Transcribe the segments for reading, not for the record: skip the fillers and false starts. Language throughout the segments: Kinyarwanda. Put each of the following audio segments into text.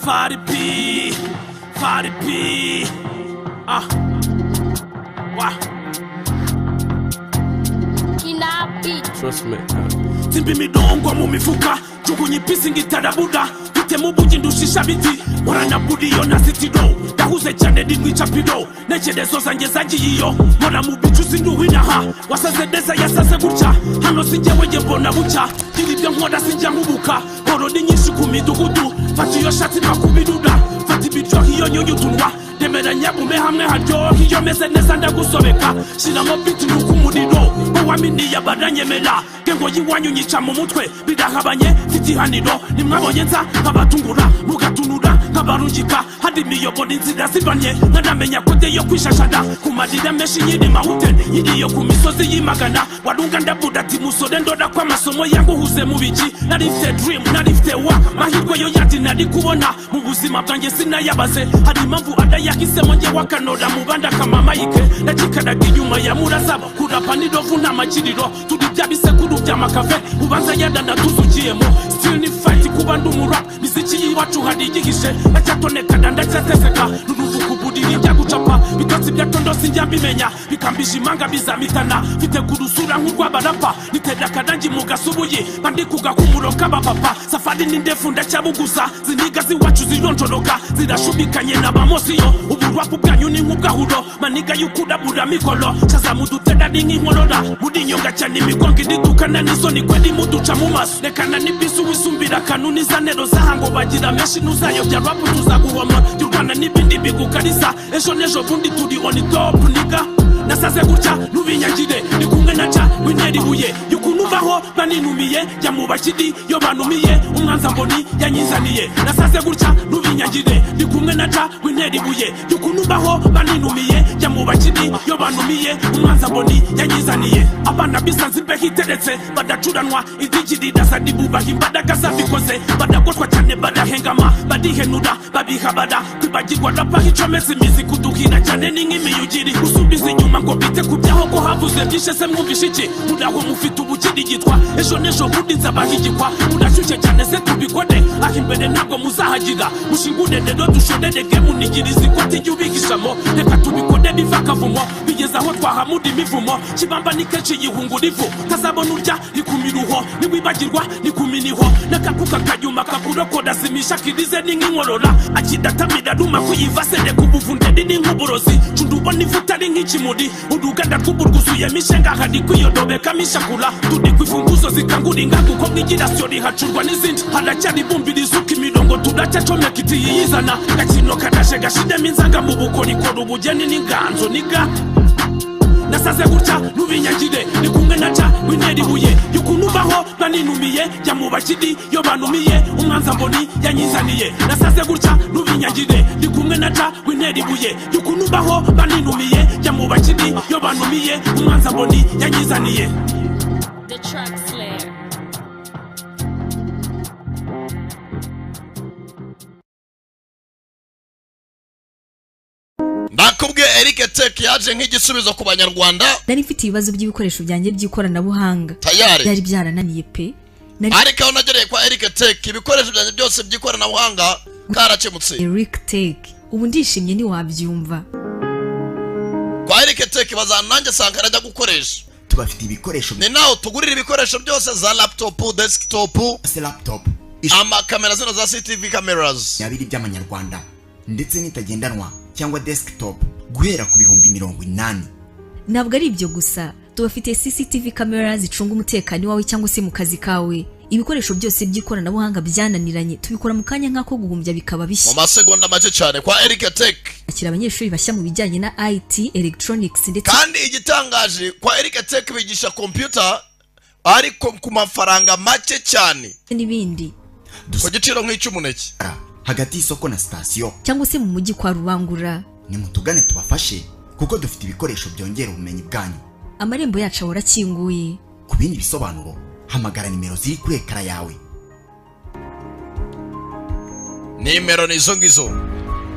Fari P, Fari P. Ah, wa. Kina beat. Trust me. Simba imidongo mu mifuka, jugunya ipisi ngitarabuda, mfite mu bugi ndushisha biti, nkorana buriyo na sitido, ndahuze cyane ndi mwicapiro, ntekerezo zanjye zagiye iyo, nkora mu bicu sinduhinaha, wasaze neza yasaze gutya, hano si njyewe njye mbona bucya, ngira ibyo nkora sinjya nkubuka, horo ni nyinshi ku midugudu, fata iyo shatsi mpakubirura, fata ibiryoha iyo nyunyu utunwa, remera nyagume hamwe haryoha iyo meze neza ndagusobeka, shyiramo biti nuko umuriro, uwaminiye baranyemera, gengo y'iwanyu nyica mu mutwe, birahabanye mfite ihaniro, nimwabonye nza nkabatungura, mugatunura nkabarungika, hari imiyoboro inzira zibanye, nkanamenya kode yo kwishashara, ku marira menshi nyiri mahute, nyiriyo ku misozi y'imagana, warunga ndavuga ati musore ndora ko amasomo yanguhuze mu biki, nari mfite dream, nari mfite wa, mahirwe yo yandi nari kubona, mu buzima bwanjye sinayabaze, hari impamvu adayahisemo njye wakanora mu bandi akamamayike, ndakikaraga inyuma ya murasaba, kurapa n'irovu nta makiriro, turi bya bisekuru by'amakave, ubanza yadana tuzugiyemo, still ni fight kuba ndi umurap, miziki y'iwacu hari igihishe, ndacyatonekana ndacyateseka, n'uruvuga uburiri njya gucapa, bitotsi bya tondo sinjya mbimenya, bikambisha imanga bizamitana, mfite ku rusura nk'urw'abarapa, nitera akarangi mu gasubuye, bandi ku gakumuro k'abapapa, safari ni ndefu ndacyabuguza, ziniga z'iwacu zironjoroka, zirashubikanye na bamosiyo, ubu rap bwanyu ni nk'ubwahuro, maniga y'ukurabura mikoro, shaza mudutera ni nk'inkorora, murinyonga cyane imigongo iridukana n'isoni kweli muduca mu maso, rekana n'ibisi wisumbira kanuni za nero zahango bagira menshi ntuzayobya rap tuzaguhoma, jya urwana n'ibindi bigukarisa, ejo n'ejo bundi turi on top nigga. Nasaze gutya nubinyagire ndi kumwe na ca wintera ibuye y'ukuntu ubaho baninumiye jya mu bakiri yo banumiye umwanza mboni yanyizaniye. Nasaze gutya nubinyagire ndi kumwe na ca wintera ibuye y'ukuntu ubaho baninumiye jya mu bakiri yo banumiye umwanza mboni yanyizaniye. Abana bisanze imbeho iteretse badacuranwa idigirira zadibubaha imbaraga zabikoze badagotwa cyane barahengama barihenura babihabara kwibagirwa rapa icometse imizi kuduhira cyane ni nk'imiyugiri usubiza inyuma ngo bite ku byaho ko havuze byinshi se mwumvishe iki muraho mufite ubukirigitwa ejo n'ejo bundi nzabahigikwa murashyushye cyane se tubikore aho imbere ntabwo muzahagira mushingure rero dushorereke munigiriza ikoti ry'ubigishamo reka tubikore biva akavumo bigeze aho twahamura imivumo kibamba ni kenshi yihungura ivu tazabona urya ni ku miruho niwibagirwa ni ku miniho n'akakuka kanyuma kakurokora simisha kirize ni nk'inkorora akidatamira ruma kuyivase reka ubuvunderi ni nk'uburozi cunda ubona ivu utari nk'ikimuri uruganda rw'ubu rwuzuyemo ishenga hari kwiyodobeka mishakura turi ku ifunguzo zikangura ingaga uko mwigirasiyo rihacurwa n'izindi haracyari ibumbiriza uko imirongo turacyacomeka itiyizana gakino kadaje gashidemo inzanga mu bukorikori ubugeni n'inganzo niga. Nasaze gutya nubinyagire ndi kumwe na ca wintera ibuye y'ukuntu ubaho baninumiye jya mu bakiri yo banumiye umwanza mboni yanyizaniye. Nasaze gutya nubinyagire ndi kumwe na ca wintera ibuye y'ukuntu ubaho baninumiye jya mu bakiri yo banumiye umwanza mboni yanyizaniye. The Track Slayer. Ndakubwiye Eric Tech yaje nk'igisubizo ku banyarwanda. Nari mfite ibibazo by'ibikoresho byanjye by'ikoranabuhanga tayari byari byarananiye pe. Ariko aho nagereye kwa Eric Tech ibikoresho byanjye byose by'ikoranabuhanga karakemutse. Eric Tech ubu ndishimye ntiwabyumva. Kwa Eric Tech bazana nanjye Sankara ajya gukoresha. Tubafite ibikoresho ni naho tugurira ibikoresho byose za laptop, desktop, laptop, amakamera zino za CCTV cameras abiri by'amanyarwanda ndetse n'itagendanwa cyangwa desktop guhera ku 80,000. Ntabwo ari ibyo gusa, tubafite CCTV camera zicunga umutekano wawe cyangwa se mu kazi kawe. Ibikoresho byose by'ikoranabuhanga byananiranye tubikora mu kanya nk'ako guhumbya bikaba bishya mu masegonda make cyane kwa Eric Tech. Akira abanyeshuri bashya mu bijyanye na IT, electronics ndetse kandi igitangaje kwa Eric Tech bigisha computer ariko ku mafaranga make cyane n'ibindi ku giciro nk'icy'umuneke hagati y'isoko na sitasiyo cyangwa se mu mujyi kwa Rubangura. Nimutugane tubafashe kuko dufite ibikoresho byongera ubumenyi bwanyu. Amarembo yacu ahora akinguye. Ku bindi bisobanuro hamagara nimero ziri kuri ekara yawe. Nimero ni izo ngizo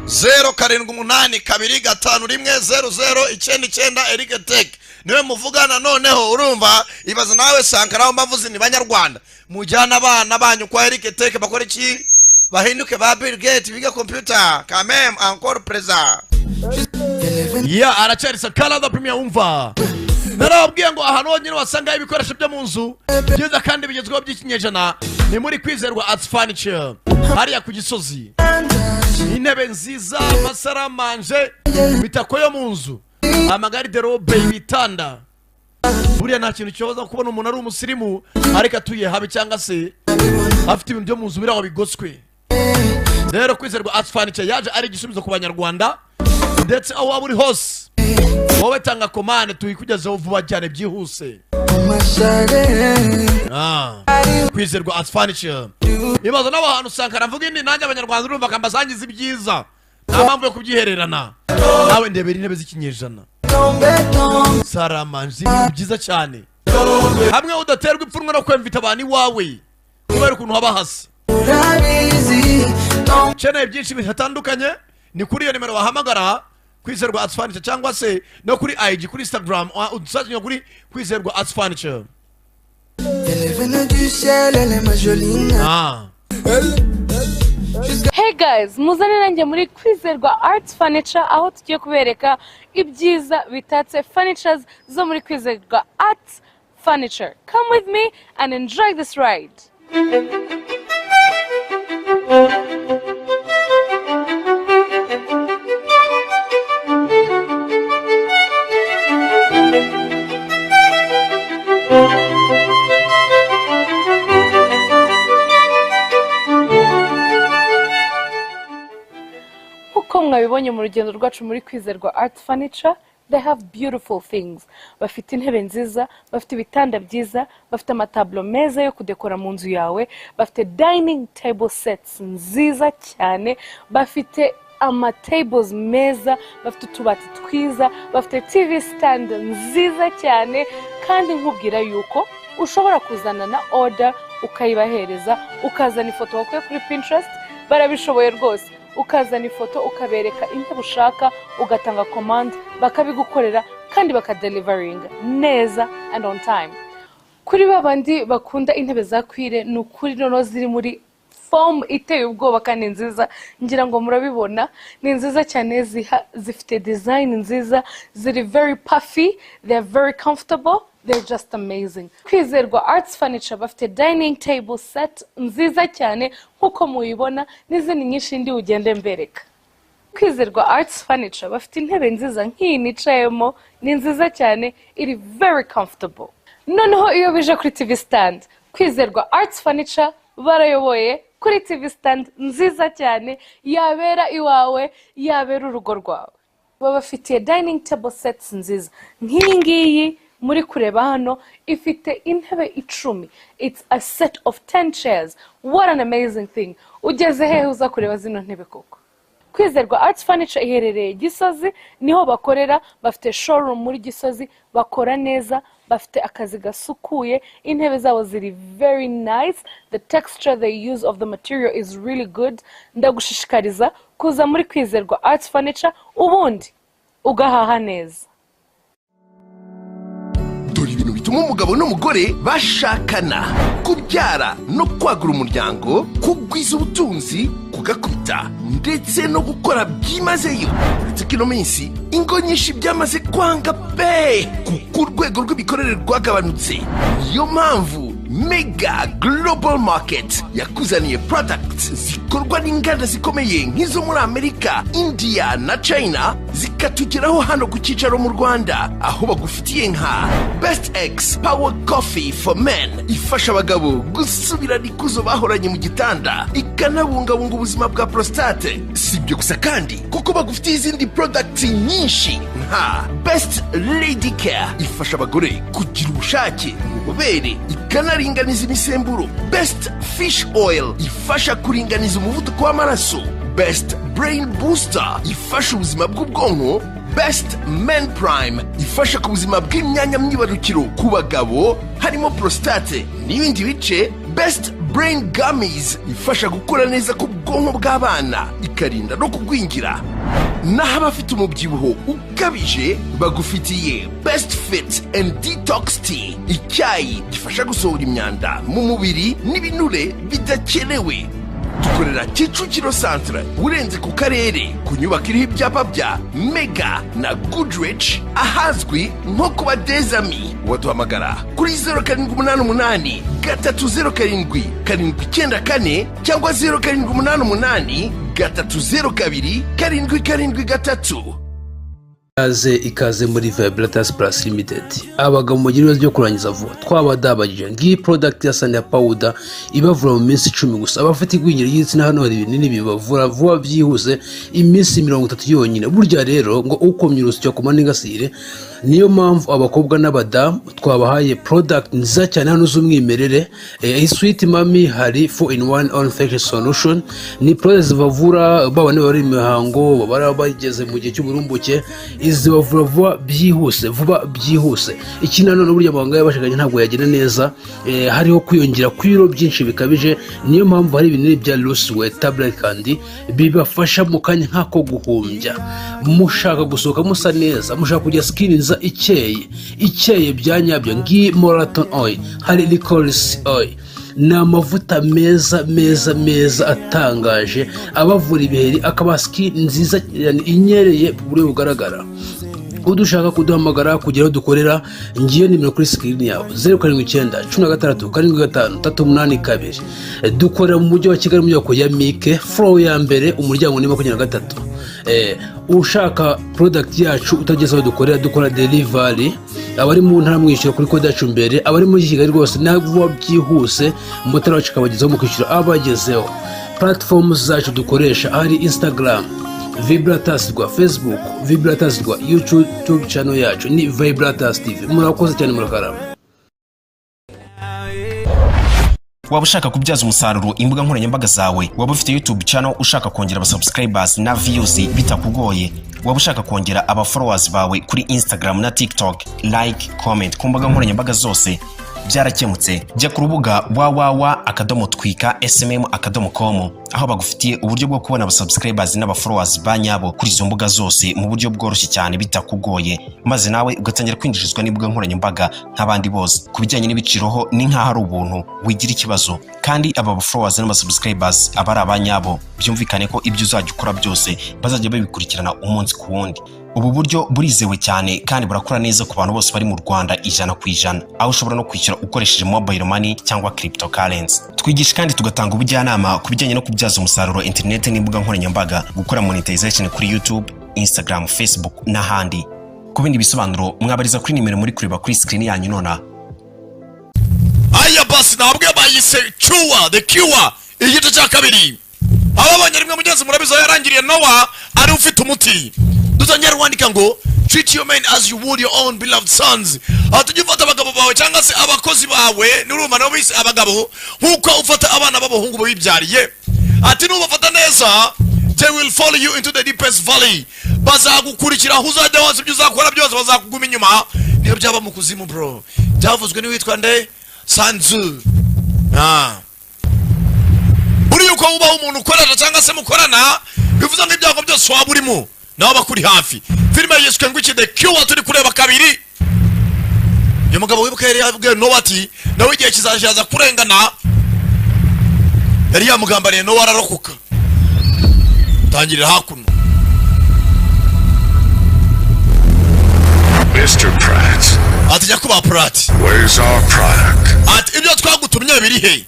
078 251 00 99. Eric Tech niwe muvugana noneho urumva ibaza nawe Sankara aho mbavuze ni banyarwanda mujyana abana banyu kwa Eric Tech bakora iki Bahinduke ba Bill Gates, biga computer quand même encore présent. Ya aracyari Sakara the Premier. Umva, narababwiye ngo ahantu honyine wasanga ibikoresho byo mu nzu byiza kandi bigezweho by'ikinyejana ni muri Kwizerwa Arts Furniture, hariya ku Gisozi. Intebe nziza, amasaramanje, imitako yo mu nzu, amagarde-robe, ibitanda. Buriya nta kintu kibaza kubona umuntu ari umusirimu ariko atuye habi, cyangwa se afite ibintu byo mu nzu biri aho bigoswe. Rero Kwizerwa Arts Furniture yaje ari igisubizo ku Banyarwanda, ndetse aho waba uri hose, wowe tanga komande tuyikugezeho vuba cyane byihuse. Kwizerwa Arts Furniture, ibaza n'abantu usanga aravuga indi nanjye Abanyarwanda urumva akambasangiza ibyiza, nta mpamvu yo kubyihererana. Nawe ndebera intebe z'ikinyejana, saramanje, ibintu byiza cyane, hamwe udaterwa ipfunwe no kwemvita abantu iwawe kubera ukuntu haba hasa. Ukeneye byinshi bitandukanye, ni kuri iyo nimero wahamagara Kwizerwa Arts Furniture, cyangwa se no kuri IG, kuri Instagram, udusazanye kuri Kwizerwa Arts Furniture. Elle est venue du ciel, elle est ma jolie. Hey guys, muzane nanjye muri Kwizerwa Arts Furniture, aho tugiye kubereka ibyiza bitatse furnitures zo muri Kwizerwa Arts Furniture. Come with me and enjoy this ride. Nkuko mwabibonye mu rugendo rwacu muri Kwizerwa Art Furniture, they have beautiful things. Bafite intebe nziza, bafite ibitanda byiza, bafite amatablo meza yo kudekora mu nzu yawe, bafite dining table sets nziza cyane, bafite ama tables meza, bafite utubati twiza, bafite TV stand nziza cyane. Kandi nkubwira yuko ushobora kuzana na order ukayibahereza, ukazana ifoto wakuye kuri Pinterest, barabishoboye rwose. Ukazana ifoto ukabereka intebe ushaka, ugatanga command, bakabigukorera kandi bakadeliveringa neza and on time. Kuri babandi bakunda intebe za cuir, ni ukuri noneho ziri muri form iteye ubwoba kandi nziza, ngira ngo murabibona, ni nziza cyane, zifite design nziza, ziri very puffy, they are very comfortable, they're just amazing. Kwizerwa Arts Furniture bafite dining table set nziza cyane nkuko muyibona, n'izindi nyinshi ndi ugende mbereka. Kwizerwa Arts Furniture bafite intebe nziza nk'iyi nicayemo, ni nziza cyane, iri very comfortable. Noneho iyo bije kuri TV stand, Kwizerwa Arts Furniture barayoboye kuri TV stand nziza cyane, yabera iwawe, yabera urugo rwawe. Babafitiye dining table sets nziza nk'iyi ngiyi muri kureba hano, ifite intebe 10. It's a set of 10 chairs. What an amazing thing. Ugeze hehe uza kureba zino ntebe koko? Kwizerwa Arts Furniture iherereye Gisozi, niho bakorera, bafite showroom muri Gisozi, bakora neza, bafite akazi gasukuye, intebe zabo ziri very nice, the texture they use of the material is really good. Ndagushishikariza kuza muri Kwizerwa Arts Furniture ubundi ugahaha neza. Dore ibintu bituma umugabo n'umugore bashakana: kubyara no kwagura umuryango, kugwiza ubutunzi, kugakubita ndetse no gukora byimazeyo. Uretse ko ino minsi ingo nyinshi byamaze kwanga pe, kuko urwego rw'imikorere rwagabanutse. Niyo mpamvu Mega Global Market yakuzaniye products zikorwa n'inganda zikomeye nk'izo muri Amerika, India na China, zikatugeraho hano ku cyicaro mu Rwanda, aho bagufitiye nka Best X Power Coffee for Men, ifasha abagabo gusubirana ikuzo bahoranye mu gitanda, ikanabungabunga ubuzima bwa prostate. Si ibyo gusa kandi, kuko bagufitiye izindi products nyinshi nka Best Lady Care, ifasha abagore kugira ubushake mu bubobere, ikanaringaniza imisemburo, Best Fish Oil, ifasha kuringaniza umuvuduko w'amaraso, Best Brain Booster, ifasha ubuzima bw'ubwonko, Best Men Prime, ifasha ku buzima bw'imyanya myibarukiro ku bagabo harimo prostate n'ibindi bice, Best Brain Gummies, ifasha gukura neza ku bwonko bw'abana, ikarinda no kugwingira. Naho abafite umubyibuho ukabije, bagufitiye Best Fit and Detox Tea, icyayi gifasha gusohora imyanda mu mubiri n'ibinure bidakenewe. Dukorera Kicukiro Centre, urenze ku karere, ku nyubako iriho ibyapa bya Mega na Goodrich, ahazwi nko kuba Dezami. Waduhamagara kuri 0788 307 794 cyangwa 0788 302 773. Ikaze, ikaze muri Vibratas Plus Limited. Abagabo mugira ibibazo byo kurangiza vuba, twabadabagije. Ngiyi product ya Sanya Powder ibavura mu minsi 10 gusa. Abafite igwingira ry'igitsina, hano hari ibinini bibavura vuba byihuse, iminsi 30 yonyine. Burya rero ngo ukomye urusyo ku n'ingasire. Niyo mpamvu abakobwa n'abadamu twabahaye product nziza cyane hano z'umwimerere. Sweet Mami, hari 4 in 1 all infection solution. Ni product zibavura baba niba bari imihango, baba bageze mu gihe cy'uburumbuke, izi bavura vuba byihuse, vuba byihuse. Iki nanone, burya amabanga y'abashakanye ntabwo yagenda neza hariho kwiyongera kw'ibiro byinshi bikabije. Niyo mpamvu hari ibinini bya Lusiwe tablet kandi bibafasha mu kanya nk'ako guhumbya. Mushaka gusohoka musa neza, mushaka kugira skin nziza ikeye, ikeye bya nyabyo, ngiyi Moraton oil. Hari licorice oil, ni amavuta meza meza meza atangaje abavura ibiheri, akaba skin nziza yani inyereye ku buryo bugaragara. Udushaka kuduhamagara kugira aho dukorera, ngiyo nimero kuri screen yawe: 0791675382. Dukorera mu Mujyi wa Kigali, mu nyubako ya Mike, floor ya mbere, umuryango ni 23. Ushaka product yacu utageze aho dukorera, dukora delivery. Abari mu ntara mwishyura kuri kode yacu mbere, abari muri Kigali rwose ntabwo byihuse, motari wacu akabagezaho, mu kwishyura abagezeho. Platform zacu dukoresha, hari Instagram Vibratas rwa, Facebook Vibratas rwa, YouTube channel yacu ni Vibratas TV. Murakoze cyane, murakarama. Waba ushaka kubyaza umusaruro imbuga nkoranyambaga zawe? Waba ufite YouTube channel ushaka kongera abasubscribers na views bitakugoye? Waba ushaka kongera aba followers bawe kuri Instagram na TikTok, like, comment ku mbuga nkoranyambaga zose? Byarakemutse. Jya ku rubuga www.twikasmm.com, aho bagufitiye uburyo bwo kubona abasubscribers n'aba followers ba nyabo kuri izo mbuga zose mu buryo bworoshye cyane bitakugoye, maze nawe ugatangira kwinjirizwa n'imbuga nkoranyambaga nk'abandi bose. Ku bijyanye n'ibiciro ho ni nk'aho ari ubuntu, wigira ikibazo. Kandi aba followers n'aba subscribers aba ari abanyabo, byumvikane ko ibyo uzajya ukora byose bazajya babikurikirana umunsi ku wundi. Ubu buryo burizewe cyane kandi burakora neza ku bantu bose bari mu Rwanda 100%, aho ushobora no kwishyura ukoresheje mobile money cyangwa cryptocurrency. Twigisha kandi tugatanga ubujyanama ku bijyanye no kubyaza umusaruro internet n'imbuga nkoranyambaga, gukora monetization kuri YouTube, Instagram, Facebook n'ahandi. Ku bindi bisobanuro mwabariza kuri nimero muri kureba kuri screen yanyu nona. Aya basi ntabwo bayise Cure, The Cure, igice cya kabiri. Ababonye rimwe mugenzi murabizi aho yarangiriye. Nowa ari ufite umuti. Dutangira wandika ngo "Treat your men as you would your own beloved sons." Aho tujya ufata abagabo bawe cyangwa se abakozi bawe, nurumva nabo bise abagabo, nk'uko ufata abana b'abahungu bibyariye. Ati nubafata neza, they will follow you into the deepest valley. Bazagukurikira aho uzajya hose, ibyo uzakora byose bazakuguma inyuma, niyo byaba mu kuzimu, bro. Byavuzwe n'uwitwa nde? Sanzu. Buriya uko wubaha umuntu ukorana cyangwa se mukorana, bivuze ngo ibyago byose waba urimo nawe bakuri hafi. Filime yiswe ngo iki? The Cure. Turi kureba kabiri. Uyu mugabo wibuka yari yabwiye Nowa ati nawe igihe kizaza kurengana. Yari yamugambaniye, Nowa ararokoka. Tangirira hakuno. Mr. Pratt, Ati nyakubahwa Pratt, where's our product? Ati ibyo twagutumye biri he?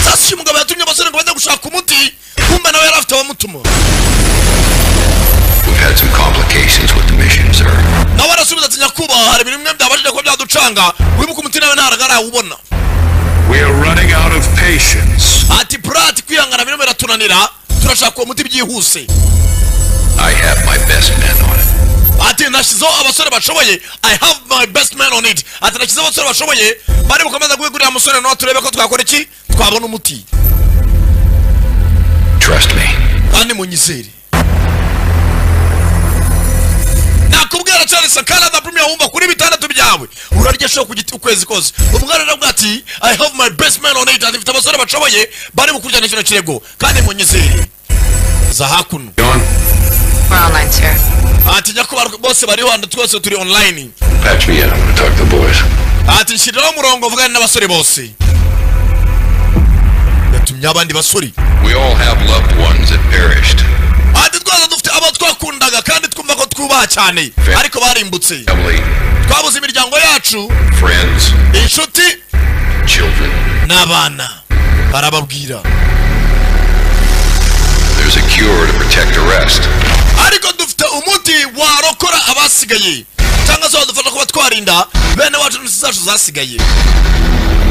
Sasa uyu mugabo yatumye abasore ngo bajye gushaka umuti, kumbe nawe yari afite abamutuma. We've had some complications with the mission, sir. Nawe arasubiza ati nyakubahwa, hari ibintu bimwe byabashije kuba byaducanga. Wibuka umuti nawe ntabwo arawubona. We are running out of patience. Ati Pratt, kwihangana birimo biratunanira, turashaka uwo muti byihuse. I have my best men on it. Ati nashyizeho abasore bashoboye. I have my best man on it. Ati nashyizeho abasore bashoboye bari bukomeza guhigurira musore nawe, turebe ko twakora iki, twabona umuti. Trust me. Kandi munyizere. Nakubwira cyane, Sankara da Premier, wumva kuri bitandatu byawe urarya show ku giti ukwezi kose. Umwana aravuga ati I have my best man on it. Ati mfite abasore bashoboye bari bukurikirana kino kirego, kandi munyizere. Za hakuno. We're online, sir. Ati nyakubahwa, bose bari hano, twese turi online. Patch me in. I'm gonna talk to the boys. Ati nshyiriraho umurongo, mvugane n'abasore bose. Yatumye abandi basore. We all have loved ones that perished. Ati twaza dufite abo twakundaga kandi twumva ko twubaha cyane, ariko barimbutse. Family, Twabuze imiryango yacu, friends, inshuti, children. n'abana. Barababwira. There's a cure to protect the rest. Ariko dufite umuti warokora abasigaye, cyangwa se wadufasha kuba twarinda bene wacu n'inshuti zacu zasigaye.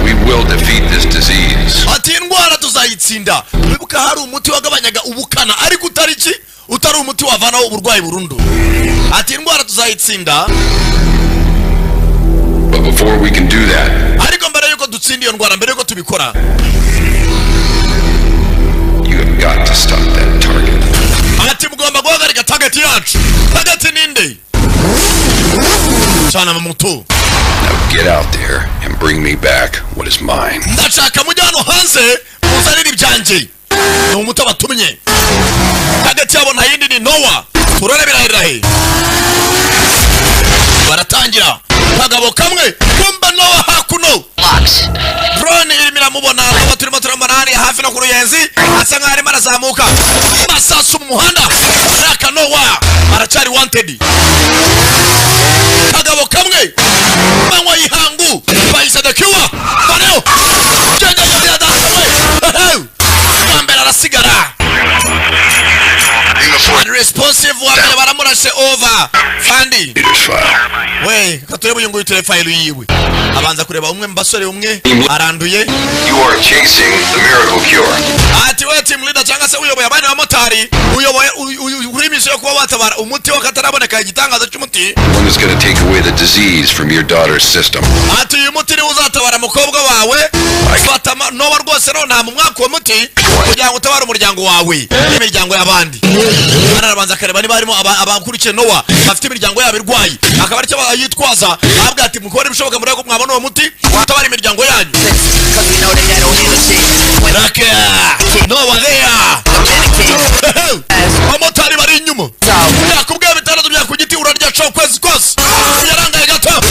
We will defeat this disease. Ati indwara tuzayitsinda. Wibuka hari umuti wagabanyaga ubukana, ariko utari iki, utari umuti wavanaho uburwayi burundu. Ati indwara tuzayitsinda. But before we can do that, Ariko mbere yuko dutsinda iyo ndwara, mbere yuko tubikora, you have got to stop that target. Ati mugomba guhagarika target yacu. Target ninde? Cana mu mutu. Now get out there and bring me back what is mine. Ndashaka mujye hano hanze muzanire ibyanjye. Ni umuti abatumye. Target yabo nta yindi, ni Nowa. Turore birahirirahe. Baratangira kagabo kamwe kumba Nowa hakuno. Drone irimo iramubona. Nowa turimo turamubona hariya hafi no ku Ruyenzi, asa nkaho arimo arazamuka. Masasu mu muhanda raka. Nowa aracyari wanted. Kagabo kamwe manywa y'ihangu bahise The Cure bareo wa mbere arasigara responsive. Wa mbere baramurashe. Over fandi we katurebe uyu nguyu, turebe file yiwe. Abanza kureba umwe mu basore, umwe aranduye. You are chasing the miracle cure. Ati we team leader, cyangwa se uyoboye abandi bamotari, uyoboye uri mission yo kuba watabara umuti w'akataraboneka, igitangaza cy'umuti. One that's going to take away the disease from your daughter's system. Ati uyu muti niwo uzatabara umukobwa wawe. Fata Nowa rwose no nta mu mwaka uwo muti kugira ngo utabare umuryango wawe n'imiryango y'abandi. Hano arabanza akareba niba harimo abakurikiye Nowa bafite imiryango yabo irwaye, akaba aricyo yitwaza, ahabwa ati mukore ibishoboka murebe ko mwabona uwo muti utabara imiryango yanyu. Raka Nowa there. Abamotari bari inyuma. Yakubwiye bitandatu bya ku giti urarya ca ukwezi kose. Yarangaye gato,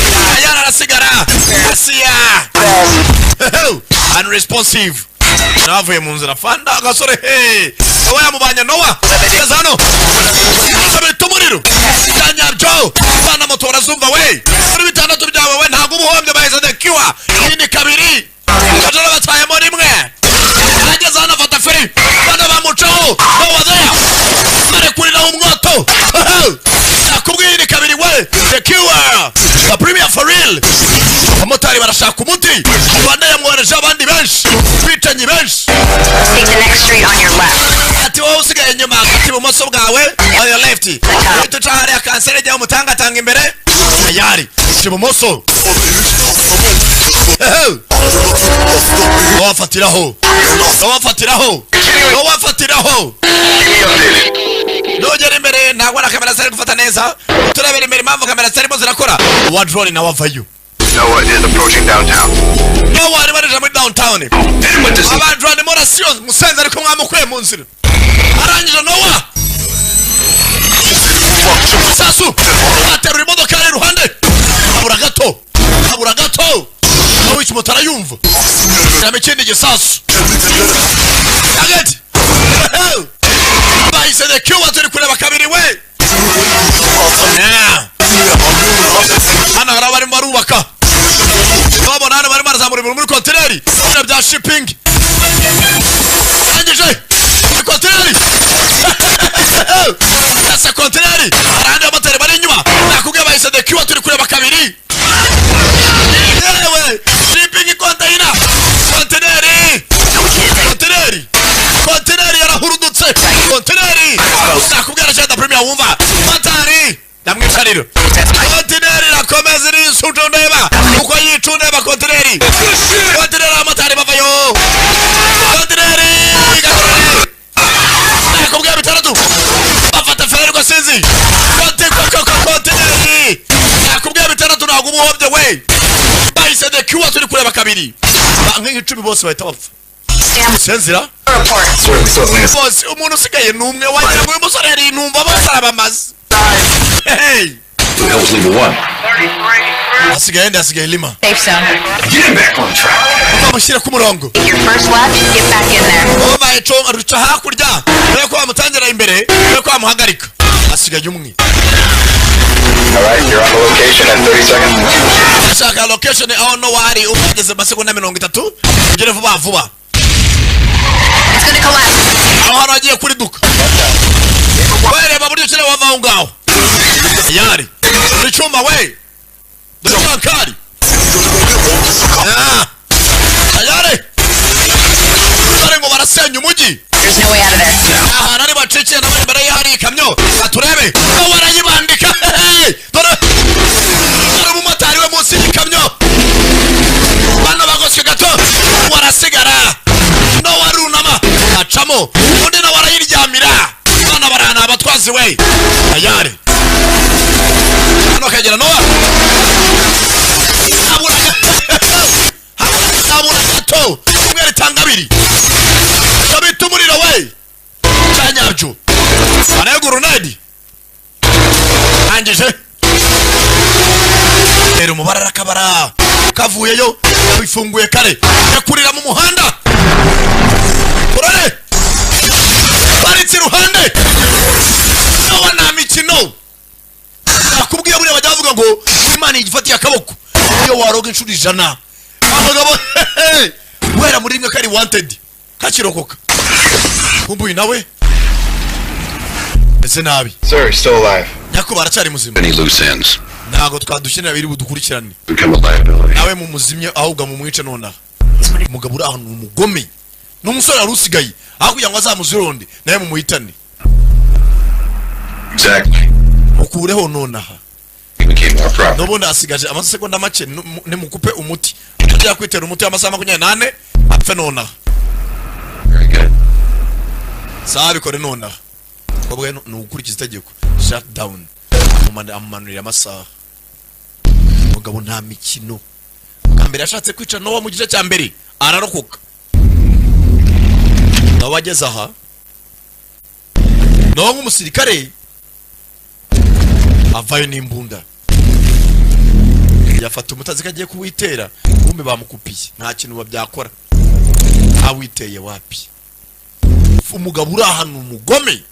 yari arasigara asiya unresponsive. Navuye mu nzira fanda agasore he Nowa yamubanye. Nowa geza hano sabita umuriro bya nyabyo. Bana moto barazumva we muri bitandatu byawe we ntabwo uba uhombye. Baheze The Cure. Iyi ni kabiri bajora batwayemo rimwe. Ageze hano afata feri, bana bamucaho. Nowa there barekuriraho umwoto. Nakubwiye ni kabiri we. The Cure, the Premier for real. Abamotari barashaka umuti. Rwanda yamwohereje abandi benshi, bicanyi benshi. Take the next street on your left. Ati wowe usigaye inyuma, ati ibumoso bwawe, on your left, uhita uca hariya kanseri igihe umutangatanga imbere tayari ibumoso. Wafatiraho, wafatiraho, wafatiraho. Nugera imbere ntabwo na kamera zari gufata neza. Turebera imbere impamvu kamera zitarimo zirakora. Uwa drone nawe avayo. Noah is approaching downtown. Noah arimo arija muri downtown. Aba drone murasiyo musenze, ariko mwamukuye mu nzira. Arangije Noah sasu aterura imodoka yari iruhande. Habura gato, habura gato nawe ikimoto arayumva. Shyiramo ikindi gisasu hagati. Bahise The Cure. Turi kureba kabiri we. Yeah. Hano hari abarimo barubaka, babona hano barimo barazamura ibintu muri kontineri, bino bya shipping. Arangije muri kontineri yasa kontineri. Hari ahandi abamotari bari inyuma. Nakubwiye bahise The Cure. Turi kureba kabiri yewe. Shipping container, kontineri, kontineri, kontineri yarahurudutse. Kontineri nakubwira cyane Premier wumva motari ndamwicarira. Kontineri irakomeza irisuca, ndeba uko yicundeba kontineri. Kontineri abamotari bavayo. Kontineri nakubwira bitandatu bafata feri rwa sinzi kontineri nakubwira bitandatu ntabwo uba uhombye we. Bahise The Cure. Turi kureba kabiri. Nk'icumi bose bahita bapfa. Senzira bose, umuntu usigaye ni umwe. Wagira ngo uyu musore yari intumva, bose arabamaze. Hey! Who the hell's Lima One? Hasigaye nde? Hasigaye Lima. Safe zone. Get him back on track. Bamushyire ku murongo. Take your first left, get back in there. Ubaye conga. Ruca hakurya dore ko bamutangira imbere, dore ko bamuhagarika, hasigaye umwe. All right, you're on the location in 30 seconds. Ashaka location aho no wari umugeze amasegonda 30, ugere vuba vuba. It's gonna collapse. Aho hantu hagiye kuri duka, wereba buryo ukiri wava aho ngaho yari icyuma we, dore kankari. Ah, tayari dore ngo barasenya umujyi. There's no way out of there. Ahantu ari bacikiye nabo imbere ye hari ikamyo, baturebe ngo barayibandika. Hey, dore dore umumotari we munsi y'ikamyo, bano bagoswe gato warasigara, no warunama acamo, undi nawe arayiryamira. Bana barahana abatwazi we, tayari hano kagera Nowa habura habura gato umwe ritanga abiri, icyo bita umuriro we cyanyabyo, arego gurunadi angije rero umubare arakabara kavuyeyo, bifunguye kare yakurira mu muhanda, urare paritse iruhande. Nowa nta mikino nakubwiye, buriya bajya bavuga ngo Imana igifatiye akaboko, iyo waroga inshuro 100 abagabo guhera muri rimwe kari wanted kakirokoka, kumbuye nawe ese nabi. Sir, he's still alive. Nyakubahwa aracyari muzima. Any loose ends Ntabwo twadukenera biri budukurikirane. become a liability. Nawe mumuzimye ahubwo mumwice nonaha. Umugabo uri ahantu ni umugome, ni umusore wari usigaye aho kugira ngo azamuzironde nawe mumuhitane. Exactly. Mukureho nonaha. He became our property. N'ubundi hasigaje amasegonda make, nimukupe umuti tujya kwitera umuti w'amasaha 24 apfe nonaha. Very good. Sawa, bikore nonaha. Kobwa ni ugukurikiza itegeko, shut down. Amumanurira amasaha. Umugabo nta mikino. Bwa mbere yashatse kwica Nowa mu gice cya mbere ararokoka, nawe ageze aha Nowa nk'umusirikare avayo n'imbunda, yafata umutazi ko agiye kuwitera, kumbe bamukupiye nta kintu babyakora, awiteye wapi. Umugabo uri ahantu umugome,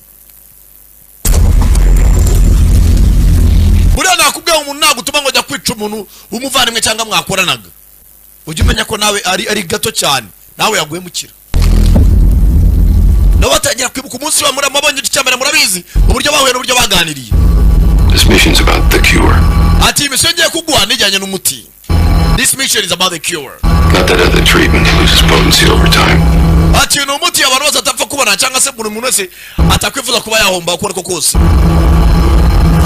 buriya nakubwiye umuntu nagutuma ngo ajya kwica umuntu w'umuvandimwe cyangwa mwakoranaga, ujye umenya ko nawe ari gato cyane, nawe yaguhemukira. Nawe atangira kwibuka umunsi wa murabonye igice cya mbere, murabizi uburyo bahuye n'uburyo baganiriye. This mission's about the cure, Ati iyi misiyo ngiye kuguha nijyanye n'umuti, this mission is about the cure. not that other treatment that loses potency over time. Ati uyu ni umuti abantu bose atapfa kubona, cyangwa se buri muntu wese atakwifuza kuba yahomba uko ariko kose.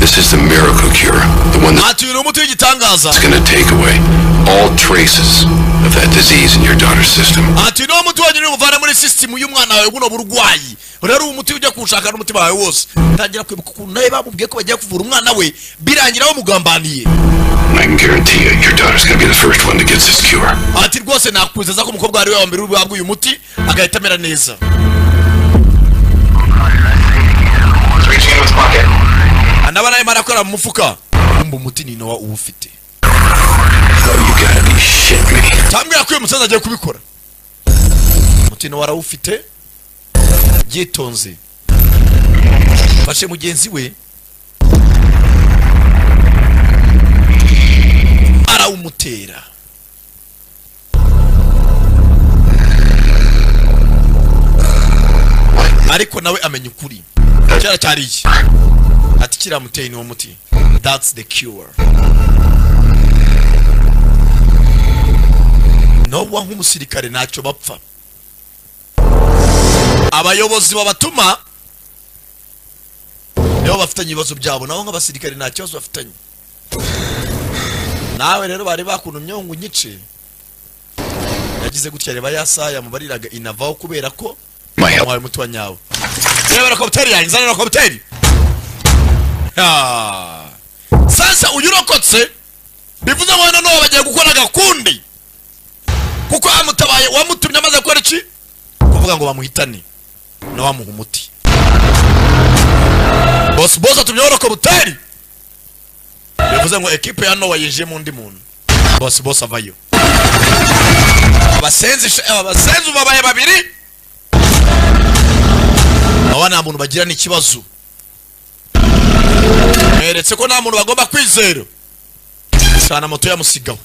This is the miracle cure, the one Ati uyu ni umuti w'igitangaza that's gonna take away all traces of that disease in your daughter's system. Ati ni umuti wonyine umuvana muri sisitemu y'umwana wawe buno burwayi. Rero uwo muti ujya kuwushaka n'umutima wawe wose. Tangira kwibuka ukuntu nawe bamubwiye ko bagiye kuvura umwana we, birangira bamugambaniye. And I can guarantee you, your daughter's gonna be the first one to get this cure. Ati rwose nakwizeza ko umukobwa wari we wa mbere uri buhabwe uyu muti agahita amera neza. Reaching in his pocket. Anaba nawe arakora mu mufuka, kumva umuti ni Nowa uwufite. Oh, you gotta be shitting me. Tambwira ko uyu musaza agiye kubikora, umuti Nowa arawufite. Yitonze fashe mugenzi we arawumutera. Ariko nawe amenya ukuri cyara cyari iki, ati kiramuteye ni uwo muti, that's the cure. Nowa nk'umusirikare ntacyo bapfa, abayobozi babatuma nibo bafitanye ibibazo byabo, nabo nk'abasirikare nta kibazo bafitanye. Nawe rero bari bakuntumye ngo unyice. Yagize gutya reba ya saha yamubariraga inavaho kubera ko bamuhaye umuti wa nyawo. Reba helikopiteri yanjye, nzana helikopiteri. Ah. Sasa uyu urokotse bivuze ngo noneho bagiye gukora agakundi, kuko amutabaye wamutumye amaze gukora iki, kuvuga ngo bamuhitane nawe amuha umuti. Boss boss atumye helikopiteri, bivuze ngo ekipe ya Nowa yinjiyemo undi muntu. Boss boss avayo, abasenzi babaye babiri. Aba nta muntu bagirana ikibazo, mweretse ko nta muntu bagomba kwizera. Cana moto yamusigaho,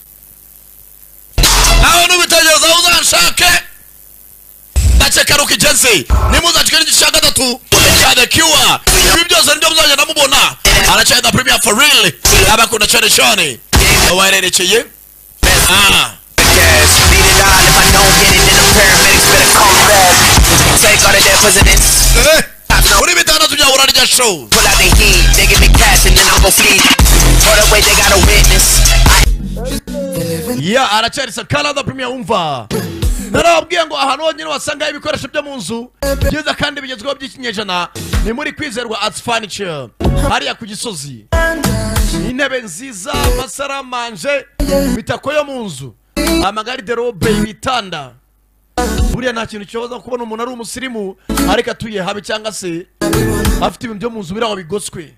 nawe nubitegereza aho uzanshake. Ndakeka ari uko igeze. Nimuzacike n'igice cya gatatu cya The Cure. Ibi byose nibyo muzagenda mubona. Aracyari The Premier for real, abakunda cyane cyane wahererekeye. Ah. Gas. Need it all if I don't get it, then the paramedics better come fast. Take all the dead presidents. Muri bitandatu bya Urarya Show. Pull out the heat, they give me cash and then I'm gon' flee. Hold up, wait, they got a witness. Ya, aracyari Sankara The Premier. Umva, narababwiye ngo ahantu honyine wasangaho ibikoresho byo mu nzu byiza kandi bigezweho by'ikinyejana ni muri Kwizerwa Arts Furniture, hariya ku Gisozi. Intebe nziza, amasaramanje, imitako yo mu nzu, amagariderobe, ibitanda. Buriya nta kintu kibaza kubona umuntu ari umusirimu ariko atuye habi, cyangwa se afite ibintu byo mu nzu biri aho bigoswe.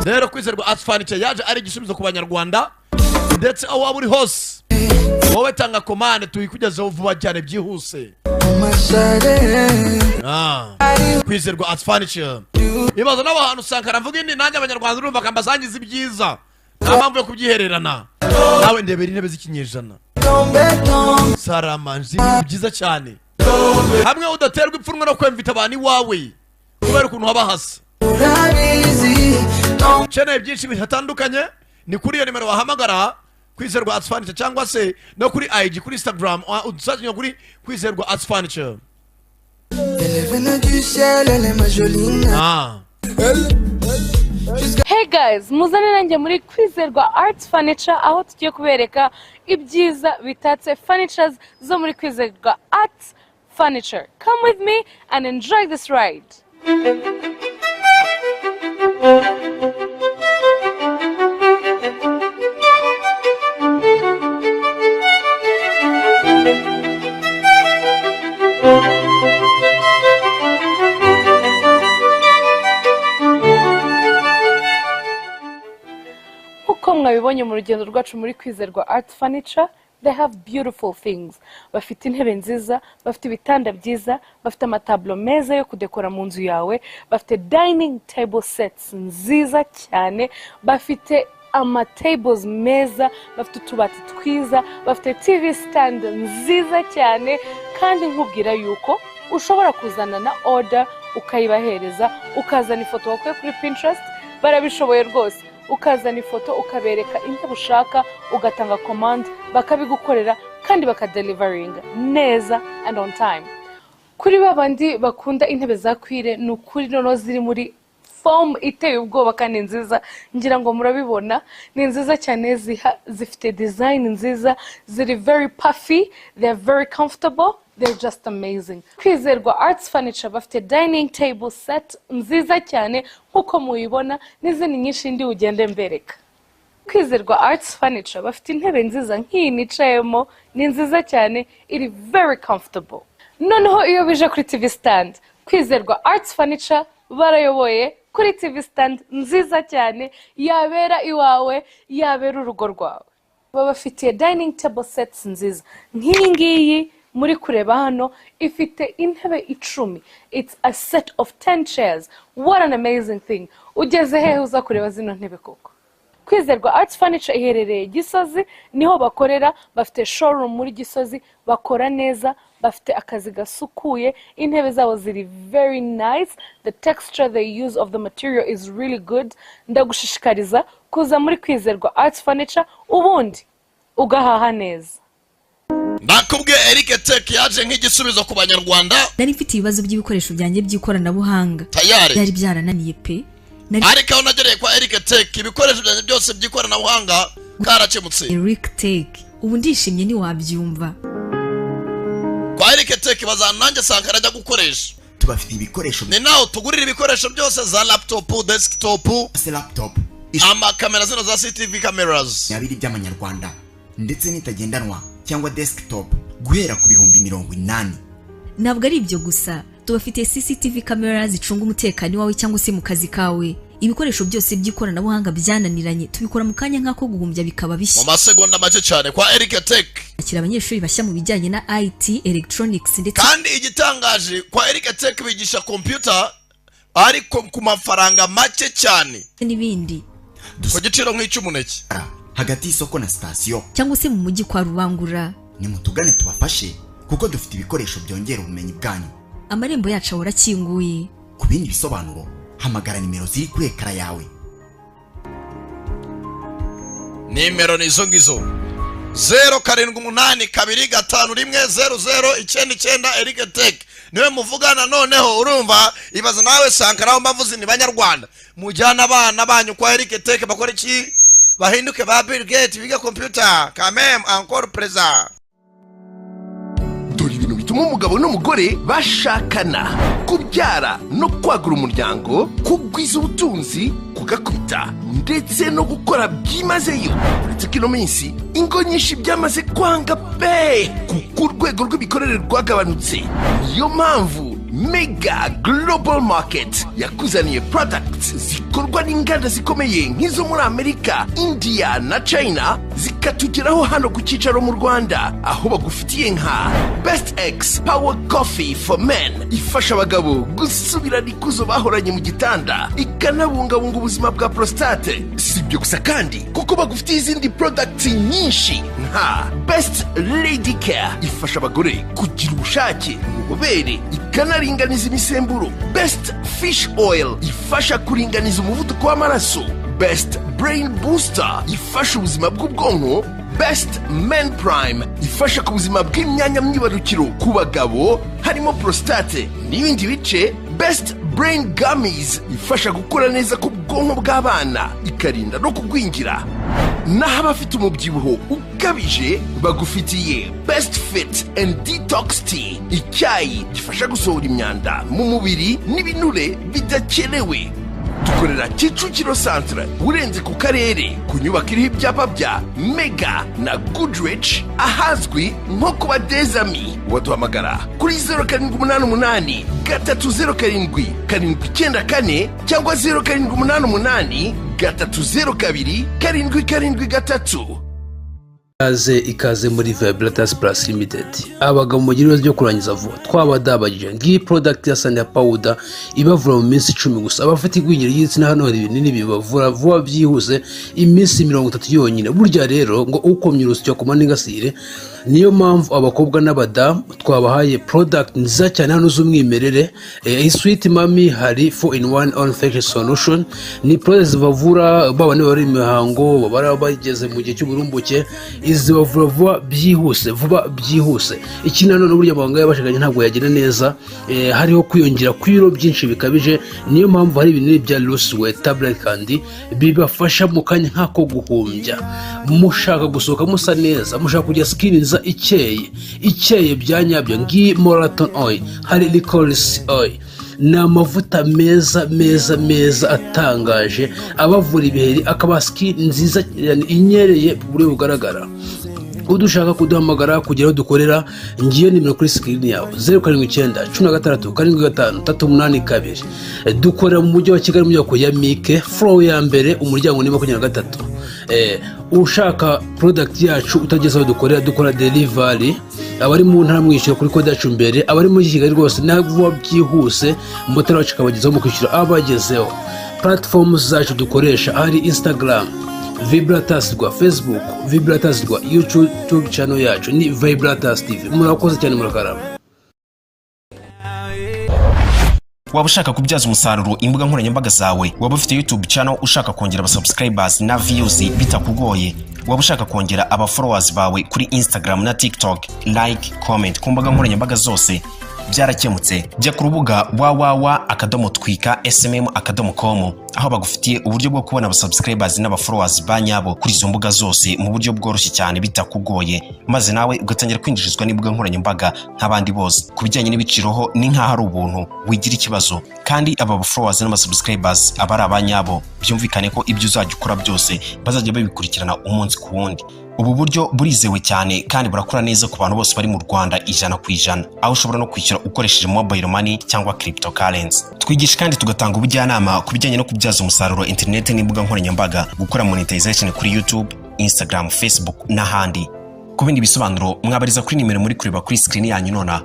Rero Kwizerwa Arts Furniture yaje ari igisubizo ku Banyarwanda, ndetse aho waba uri hose, wowe tanga komande tuyikugezeho vuba cyane byihuse. Ah, Kwizerwa Arts Furniture ibaza n'abantu usanga aravuga indi, nanjye Abanyarwanda urumva kambasangiza ibyiza, nta mpamvu yo kubyihererana. Nawe ndebera intebe z'ikinyejana, saramanje, ibintu byiza cyane, hamwe udaterwa ipfunwe no kwemvita abantu iwawe kubera ukuntu haba hasa. Ukeneye byinshi bitandukanye, ni kuri iyo nimero wahamagara Kwizerwa Arts Furniture, cyangwa se no kuri IG, kuri Instagram, udusazanya kuri Kwizerwa Arts Furniture. Elle est venue du ciel, elle est ma jolie. Ah. Hey guys, muzane nanjye muri Kwizerwa Arts Furniture, aho tugiye kubereka ibyiza bitatse furnitures zo muri Kwizerwa Arts Furniture. Come with me and enjoy this ride. Nkuko mwabibonye mu rugendo rwacu muri Kwizerwa Art Furniture, they have beautiful things. Bafite intebe nziza, bafite ibitanda byiza, bafite amatablo meza yo kudekora mu nzu yawe, bafite dining table sets nziza cyane, bafite ama tables meza, bafite utubati twiza, bafite TV stand nziza cyane. Kandi nkubwira yuko ushobora kuzana na order ukayibahereza, ukazana ifoto wakuye kuri Pinterest, barabishoboye rwose. Ukazana ifoto ukabereka intebe ushaka, ugatanga command, bakabigukorera kandi bakadeliveringa neza and on time. Kuri babandi bakunda intebe za cuir, ni ukuri noneho ziri muri form iteye ubwoba kandi nziza. Ngira ngo murabibona, ni nziza cyane, zifite design nziza, ziri very puffy, they are very comfortable, they're just amazing. Kwizerwa Arts Furniture bafite dining table set nziza cyane nkuko muyibona, n'izindi nyinshi ndi ugende mbereka. Kwizerwa Arts Furniture bafite intebe nziza nk'iyi nicayemo, ni nziza cyane, iri very comfortable. Noneho iyo bije kuri TV stand, Kwizerwa Arts Furniture barayoboye kuri TV stand nziza cyane, yabera iwawe, yabera urugo rwawe. Babafitiye dining table sets nziza nk'iyi ngiyi muri kureba hano, ifite intebe 10. It's a set of 10 chairs. What an amazing thing. Ugeze hehe uza kureba zino ntebe koko? Kwizerwa Arts Furniture iherereye Gisozi, niho bakorera, bafite showroom muri Gisozi, bakora neza, bafite akazi gasukuye, intebe zabo ziri very nice, the texture they use of the material is really good. Ndagushishikariza kuza muri Kwizerwa Arts Furniture, ubundi ugahaha neza. Nakubwiye, Eric Tech yaje nk'igisubizo ku Banyarwanda. Nari mfite ibibazo by'ibikoresho byanjye by'ikoranabuhanga. Tayari. Byari byarananiye pe. Nari Ariko aho nagereye kwa Eric Tech, ibikoresho byanjye byose by'ikoranabuhanga karakemutse. Eric Tech, ubu ndishimye ntiwabyumva. Kwa Eric Tech bazana nanjye Sankara ajya gukoresha. Tubafite ibikoresho. Ni naho tugurira ibikoresho byose, za laptop, desktop, laptop, amakamera zino za CCTV cameras. Abiri by'amanyarwanda, ndetse n'itagendanwa cyangwa desktop guhera ku 80,000. Ntabwo ari ibyo gusa, tubafitiye CCTV camera zicunga umutekano iwawe cyangwa se mu kazi kawe. Ibikoresho byose by'ikoranabuhanga byananiranye tubikora mu kanya nk'ako guhumbya bikaba mu bishya. masegonda make cyane kwa Eric Tech. Akira abanyeshuri bashya mu bijyanye na IT, electronics ndetse Kandi igitangaje, kwa Eric Tech bigisha computer ariko ku mafaranga make cyane, n'ibindi. ku giciro nk'icy'umuneke. Hagati y'isoko na sitasiyo cyangwa se mu mujyi kwa Rubangura. Nimutugane tubafashe kuko dufite ibikoresho byongera ubumenyi bwanyu. Amarembo yacu ahora akinguye. Ku bindi bisobanuro hamagara nimero ziri kuri ekara yawe. Nimero ni izo ngizo: 0782510099. Eric Tech niwe muvugana. Noneho urumva, ibaza nawe Sankara aho mbavuze ni Banyarwanda, mujyana abana banyu kwa Eric Tech bakora iki? Bahinduke ba Bill Gates, biga computer quand même, encore présent. Dore ibintu bituma umugabo n'umugore bashakana: kubyara no kwagura umuryango, kugwiza ubutunzi, kugakubita ndetse no gukora byimazeyo. Uretse ko ino minsi ingo nyinshi byamaze kwanga pe, kuko urwego rw'imikorere rwagabanutse. Niyo mpamvu Mega Global Market yakuzaniye products zikorwa n'inganda zikomeye nk'izo muri Amerika, India na China, zikatugeraho hano ku cyicaro mu Rwanda, aho bagufitiye nka Best X Power Coffee for Men, ifasha abagabo gusubirana ikuzo bahoranye mu gitanda, ikanabungabunga ubuzima bwa prostate. Si ibyo gusa kandi, kuko bagufitiye izindi products nyinshi nka Best Lady Care, ifasha abagore kugira ubushake, ububobere, ikanaringaniza imisemburo, Best Fish Oil, ifasha kuringaniza umuvuduko w'amaraso, Best Brain Booster, ifasha ubuzima bw'ubwonko, Best Men Prime, ifasha ku buzima bw'imyanya myibarukiro ku bagabo harimo prostate n'ibindi bice, Best Brain Gummies, ifasha gukura neza ku bwonko bw'abana, ikarinda no kugwingira. Naho abafite umubyibuho ukabije bagufitiye Best Fit and Detox Tea, icyayi gifasha gusohora imyanda mu mubiri n'ibinure bidakenewe. Dukorera Kicukiro Centre, urenze ku karere, ku nyubako iriho ibyapa bya Mega na Goodrich, ahazwi nko kuba Dezami. Waduhamagara kuri 0788307794 cyangwa 0788302773. Ikaze, ikaze muri Vibratas Plus Limited. Abagabo mugira ibibazo byo kurangiza vuba, twabadabagije. Ngiyi product ya Sanya Powder ibavura mu minsi 10 gusa. Abafite igwingira ry'igitsina, hano hari ibinini bibavura vuba byihuse, iminsi 30 yonyine. Burya rero ngo ukomye urusyo akoma n'ingasire. Niyo mpamvu abakobwa n'abadamu twabahaye product nziza cyane hano z'umwimerere. Sweet Mami, hari 4 in 1 all infection solution, ni product zibavura baba niba bari imihango, baba bageze mu gihe cy'uburumbuke, izi bavura vuba byihuse, vuba byihuse. Ikindi nanone, burya amabanga y'abashakanye ntabwo yagenda neza hariho kwiyongera kw'ibiro byinshi bikabije. Niyo mpamvu hari ibinini bya Lusiwe tablet kandi bibafasha mu kanya nk'ako guhumbya. Mushaka gusohoka musa neza, mushaka kugira skin nziza ikeye, ikeye bya nyabyo, ngiyi Moraton Oil, hari Licorice Oil, ni amavuta meza meza meza atangaje abavura ibiheri, akaba skin nziza yani inyereye ku buryo bugaragara. Udushaka kuduhamagara kugira aho dukorera, ngiyo nimero kuri screen yawe: 0791675382. Dukorera mu mujyi wa Kigali, mu nyubako ya Mike, floor ya mbere, umuryango ni 23. Ushaka product yacu utageze aho dukorera, dukora delivery. Abari mu ntara mwishyura kuri kode yacu mbere, abari muri Kigali rwose na vuba byihuse motari wacu akabagezaho, mu kwishyura abagezeho. Platform zacu dukoresha hari Instagram Vibratas rwa, Facebook Vibratas rwa, YouTube channel yacu ni Vibratas TV. Murakoze cyane, murakarama. Waba ushaka kubyaza umusaruro imbuga nkoranyambaga zawe? Waba ufite YouTube channel ushaka kongera abasubscribers na views bitakugoye? Waba ushaka kongera aba followers bawe kuri Instagram na TikTok, like, comment ku mbuga nkoranyambaga zose? Byarakemutse. Jya ku rubuga www.twika smm.com, aho bagufitiye uburyo bwo kubona abasubscribers n'abafollowers ba nyabo kuri izo mbuga zose mu buryo bworoshye cyane bitakugoye, maze nawe ugatangira kwinjirizwa n'imbuga nkoranyambaga nk'abandi bose. Ku bijyanye n'ibiciro ho ni nk'aho ari ubuntu, wigira ikibazo. Kandi aba followers n'abasubscribers aba ari abanyabo, byumvikane ko ibyo uzajya ukora byose bazajya babikurikirana umunsi ku wundi. Ubu buryo burizewe cyane kandi burakora neza ku bantu bose bari mu Rwanda 100%, aho ushobora no kwishyura ukoresheje mobile money cyangwa cryptocurrency. Twigisha kandi tugatanga ubujyanama ku bijyanye no kubyaza umusaruro interineti n'imbuga nkoranyambaga, gukora monetization kuri YouTube, Instagram, Facebook n'ahandi. Ku bindi bisobanuro mwabariza kuri nimero muri kureba kuri screen yanyu nona.